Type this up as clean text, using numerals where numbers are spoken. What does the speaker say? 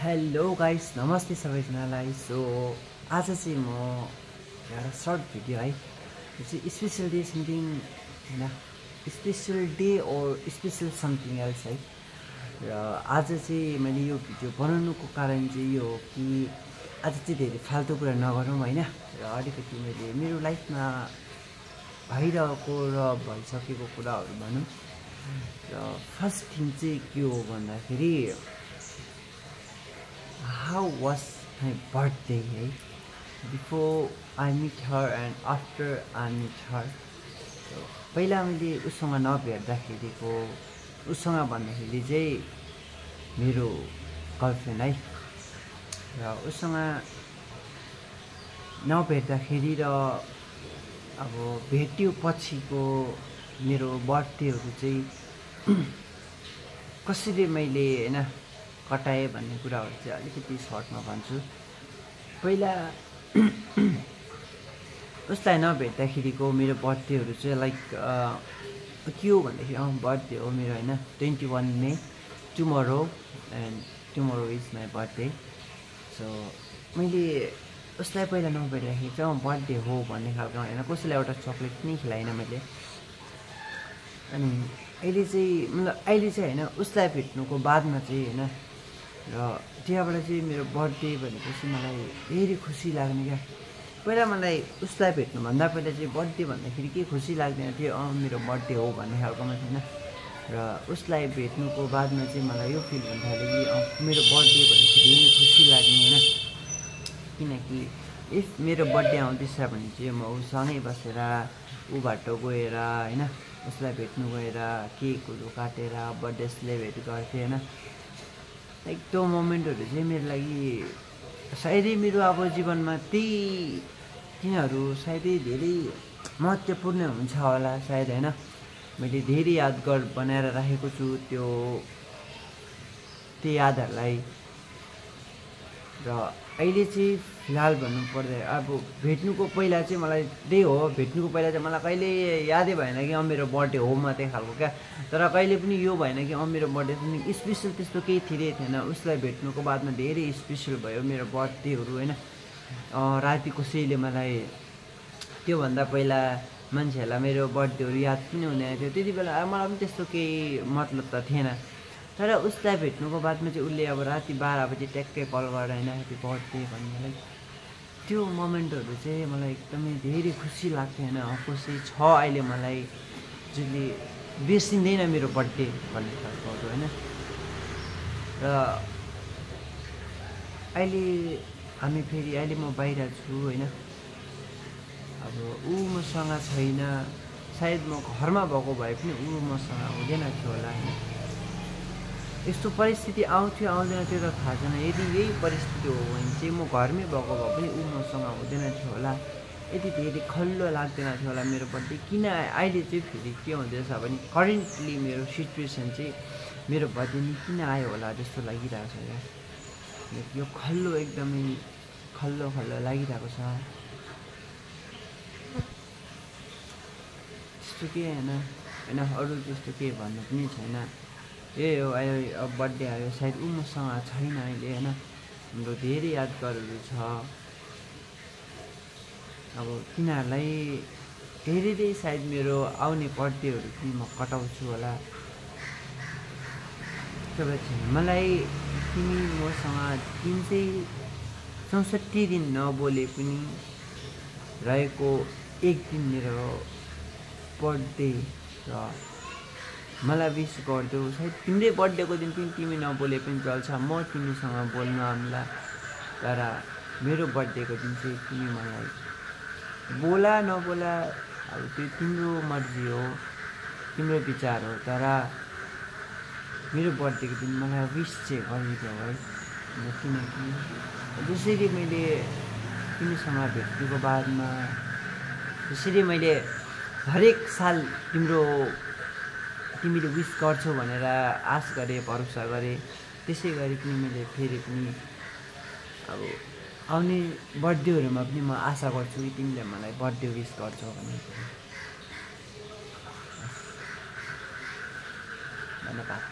Hello guys, नमस्ते सबैजनालाई। So आज चाहिँ म एउटा सर्ट भिडियो है, यो चाहिँ स्पेसल डे समथिङ होइन, स्पेसल डे और स्पेसल समथिङ एल्स है। र आज चाहिँ मैले यो भिडियो बनाउनुको कारण चाहिँ यो हो कि आज चाहिँ धेरै फाल्तु कुरा नगरौँ होइन। र अलिकति मैले मेरो लाइफमा भइरहेको र भइसकेको कुराहरू भनौँ। र फर्स्ट थिङ चाहिँ के हो भन्दाखेरि how was my birthday है, before I meet her and after I meet her। पहिला मैले उसँग नभेट्दाखेरिको उसँग भन्दाखेरि चाहिँ मेरो गर्लफ्रेन्ड है, र उसँग नभेट्दाखेरि र अब भेट्यो पछिको मेरो बर्थडेहरू चाहिँ कसरी मैले होइन कटाएँ भन्ने कुराहरू चाहिँ अलिकति सर्टमा भन्छु। पहिला उसलाई नभेट्दाखेरिको मेरो बर्थडेहरू चाहिँ लाइक के हो भन्दाखेरि बर्थडे हो मेरो होइन, 21 May tomorrow, and tomorrow is my birthday. So मैले उसलाई पहिला नभेट्दाखेरि चाहिँ बर्थडे हो भन्ने खालको होइन, कसैलाई एउटा चक्लेट पनि खिलाइनँ मैले। अनि अहिले चाहिँ होइन, उसलाई भेट्नुको बादमा चाहिँ होइन, र त्यहाँबाट चाहिँ मेरो बर्थडे भनेपछि मलाई धेरै खुसी लाग्ने क्या। पहिला मलाई उसलाई भेट्नुभन्दा पहिला चाहिँ बर्थडे भन्दाखेरि के खुसी लाग्दैन थियो, मेरो बर्थडे हो भन्ने खालकोमा थिएन। र उसलाई भेट्नुको बादमा चाहिँ मलाई यो फिल हुन थाल्यो कि मेरो बर्थडे भनेपछि धेरै खुसी लाग्ने होइन। किनकि इफ मेरो बर्थडे आउँदैछ भने चाहिँ म उसँगै बसेर ऊ बाटो गएर होइन, उसलाई भेट्नु गएर केकहरू काटेर बर्थडे सेलिब्रेट गर्थेँ होइन। लाइक त्यो मोमेन्टहरू चाहिँ मेरो लागि सायदै मेरो अब जीवनमा त्यही तिनीहरू सायदै धेरै महत्त्वपूर्ण हुन्छ होला सायद होइन। मैले धेरै यादगार बनाएर राखेको छु त्यो यादहरूलाई। र अहिले चाहिँ फिलहाल भन्नुपर्दा अब भेट्नुको पहिला चाहिँ मलाई त्यही हो, भेट्नुको पहिला चाहिँ मलाई कहिले यादै भएन कि मेरो बर्थडे हो मात्रै खालको क्या। तर कहिले पनि यो भएन कि मेरो बर्थडे पनि स्पेसल त्यस्तो केही थिएन। उसलाई भेट्नुको बादमा धेरै स्पेसल भयो मेरो बर्थडेहरू होइन। राति कसैले मलाई त्योभन्दा पहिला मान्छेहरूलाई मेरो बर्थडेहरू याद पनि हुँदैन थियो, त्यति बेला मलाई पनि त्यस्तो केही मतलब त थिएन। तर उसलाई भेट्नुको बादमा चाहिँ उसले अब राति 12 बजी ट्याक्कै कल गरेर होइन ह्याप्पी बर्थडे भन्नेलाई, त्यो मोमेन्टहरू चाहिँ मलाई एकदमै धेरै खुसी लाग्थ्यो होइन। कसै छ अहिले मलाई जसले बिर्सिँदैन मेरो बर्थडे भन्ने खालकोहरू होइन। र अहिले म बाहिर छु होइन, अब ऊ मसँग छैन। सायद म घरमा भएको भए पनि ऊ मसँग हुँदैन थियो होला होइन। यस्तो परिस्थिति आउँथ्यो आउँदैन त्यो त थाहा छैन। यदि यही परिस्थिति हो भने चाहिँ म घरमै भएको भए पनि ऊ मसँग हुँदैन थियो होला। यति धेरै खल्लो लाग्दैन थियो होला मेरो बर्थडे। किन अहिले चाहिँ फेरि के हुँदैछ भने करेन्टली मेरो सिचुएसन चाहिँ मेरो बर्थडे नि किन आयो होला जस्तो लागिरहेको छ क्या। यो खल्लो एकदमै खल्लो लागिरहेको छ। त्यस्तो केही होइन अरू त्यस्तो केही भन्नु पनि छैन। यही हो, आयो अब बर्थडे आयो, सायद ऊ मसँग छैन अहिले होइन। हाम्रो धेरै यादगारहरू छ। अब तिनीहरूलाई धेरै सायद मेरो आउने बर्थडेहरू पनि म कटाउँछु होला। मलाई तिमी मसँग 364 दिन नबोले पनि रहेको एक दिन मेरो बर्थडे र मलाई विस गरिदेऊ। सायद तिम्रै बर्थडेको दिन पनि तिमी नबोले पनि चल्छ, म तिमीसँग बोल्नु आउँला। तर मेरो बर्थडेको दिन चाहिँ तिमी मलाई बोला नबोला अब त्यो तिम्रो मर्जी हो, तिम्रो विचार हो। तर मेरो बर्थडेको दिन मलाई विस चाहिँ गरिदेऊ है। किनकि जसरी मैले तिमीसँग भेट्नुको बादमा जसरी मैले हरेक साल तिमीले विस गर्छौ भनेर आश गरेँ, भरोसा गरेँ, त्यसै गरी पनि मैले फेरि पनि अब आउने बर्थडेहरूमा पनि म आशा गर्छु कि तिमीले मलाई बर्थडे विस गर्छौ भन्ने। धन्यवाद।